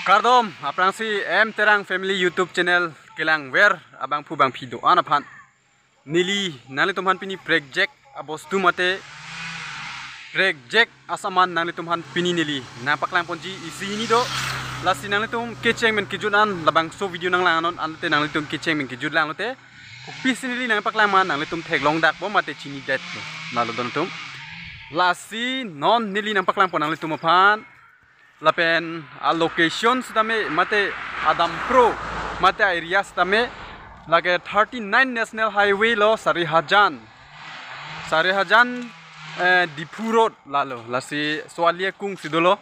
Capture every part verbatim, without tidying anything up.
Kardom, aphrangsi M Terang Family YouTube channel kelangver abangphu bangphi do-an aphan. Neli nanglitum aphan pini prekjak abostu mate prekjak asaman nanglitum aphan pini neli nangpaklang ponji isi hini do. Lasi nanglitum kecheng men kejut an labangso video nanglang non, ante nanglitum kecheng men kejut langlote kopisi neli nangpaklang ma nanglitum theklong dak bom mate chini det bom. Lalo don atum. Lasi non neli nangpaklang pon nanglitum aphan. Lapen a location sitame mate adampro mate a area sitame lake thirty-nine National Highway lo Sarihajan. Sarihajan, eh, Diphu Road lalo. Lasi Sualia Kung si dolo.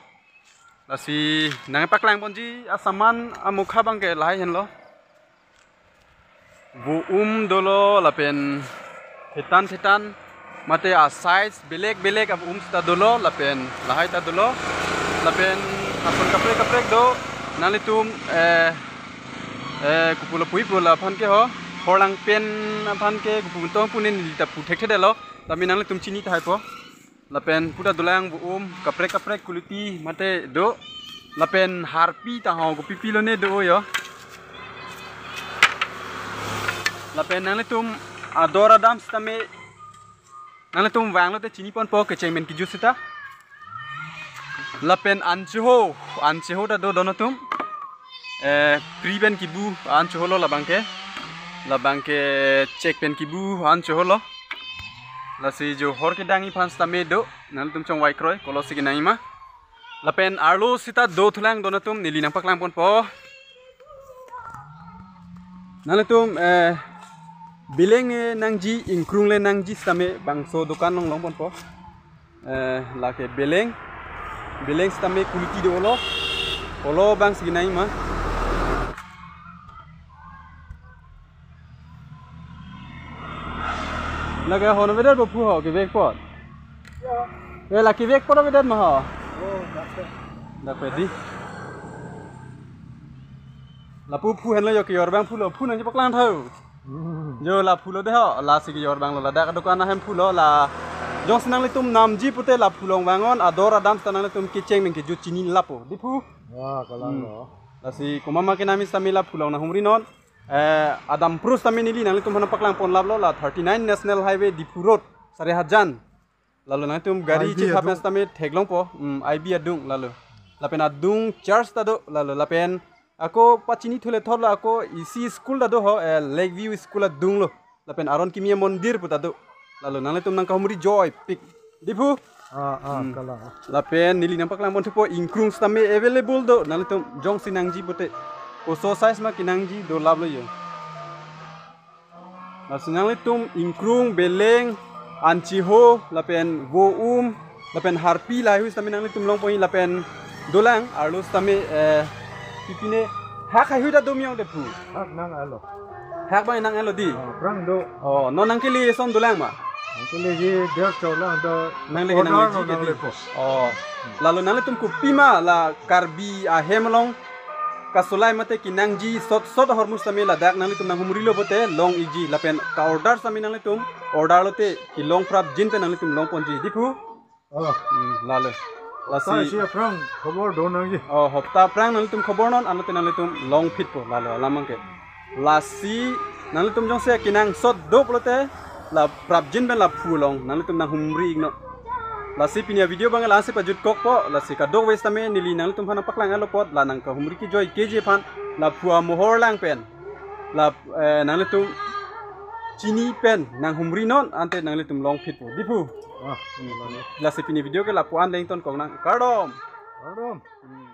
Lasi nangpaklang ponji asaman amokha abangke lahai henlo. Vo-um dolo lapen thetan thetan mate a size belek belek avo-um sita dolo lapen lahai ta dolo lapen aphan kaprek kaprek do. Nanglitum, eh, eh, kopulo puipo la aphan ke ho, horlang pen aphan ke kopu tong punin ta pu thekthedetlo, tame nanglitum chini tahai po. Lapen puta dolang vo-um kaprek kaprek quality mate do. Lapen harpi ta ho kopipi lone do yo. Lapen nanglitum ador adam sitame nanglitum vanglote chini ponpo kecheng men kejut sita. Lapen ancheho, ancheho ta do don atum. Eh, pri pen kibu ancheho lo labangke. Labangke chek pen kibu ancheho lo. Lasi jo hor kedang iphan sitame do. Nanglitum chongvai kroi kolosi kenangji ma. Lapen arlo sita do thulang don atum neli nangpaklang ponpo. Nanglitum, eh, beleng le nangji, ingkrung le nangji sitame bangso dokan along long ponpo. Eh, lake beleng. Beleng sitame quality dolo. Kolo bangsi kenangji ma. Lake hon avedet bo phu ho kevek apot. Eh, la kevek apot avedet ma ho. Oh, dak pe. Dak pe di. Lapu phu henlo yo kejor abang phu lo phu nangji paklang tha. Hmm. Jo la phu lo de ho, lasi kejor abang lo ladak adokan ahem phu lo la. Jongsi nanglitum namji pute la phu along vang non, ador adam sita nanglitum kecheng men kejut chini lapo. Diphu. Wah, kalang lo. Hmm. Lasi komat ma kenam sitame la phu along nanghumri non. Eh, adampro sitame neli nanglitum aphan nangpaklang pon laplo la thirty-nine National Highway Diphu Road, Sarihajan. Lalo nanglitum gari I B chethap adung. Sitame theklongpo, hmm, I B adung lalo. Lapen adung church ta do lalo lapen ako pachini thule thotlo ako isi school ta do ho, eh, Lakeview School adung lo. Lapen Aron Kimi Mondir pu ta do. Lalo nanglitum nangkahumri joipik. Diphu. Ah, ah, hmm. Kalang. Lapen neli nangpaklang pon thupo ingkrung sitame available do. Nanglitum jongsi nangji pute. Koso size ma kenangji do laplo yo. Lasi nanglitum ingkrung, beleng, ancheho, lapen vo-um, lapen harpi lahai hui sitame nanglitum long ponji lapen dolang arlo sitame, eh, pipine hak hai hui ta do mi ong diphu. Hak nang-elo. Hak abang nang-elo di. Oh, aphrang do. Oh, non nangkele eson dolang ma? Nangkeleji der chok lang do. Nangle ke order nangleji lo ke di. Nanglepo. Oh. Lalo nanglitum kopima la Karbi ahem along kasolai mate kenangji sot sot ahormu sitame ladak nanglitum nanghumrilo pute long-ikji lapen ka-order sitame nanglitum order lote kelong prapjin pen nanglitum long ponji. Diphu. Oh. Hmm, lalo. Lasi. Lasi aphrang khobor do nangji. Oh, hopta aphrang nanglitum khobor non, anlote nanglitum long phitpo, lalo, alam abangke. Lasi, nanglitum jongsi kenangsot do pulote, la prapjin pen la phu along, nanglitum nanghumri-iknon. Lasi pini a-video abang la-ansi pajutkokpo, lasi kadokave sitame neli nanglitum aphan nangpaklang-etlo apot, la nangkahumri kejoi keji aphan, la phu amohor lang pen. La, eh, nanglitum chini pen nanghumrinon ante nanglitum long phitpo. Diphu. Ah, hmm. Lasi pini video ke lapu-an le ingtonkok nang. Kardom. Kardom. Hmm.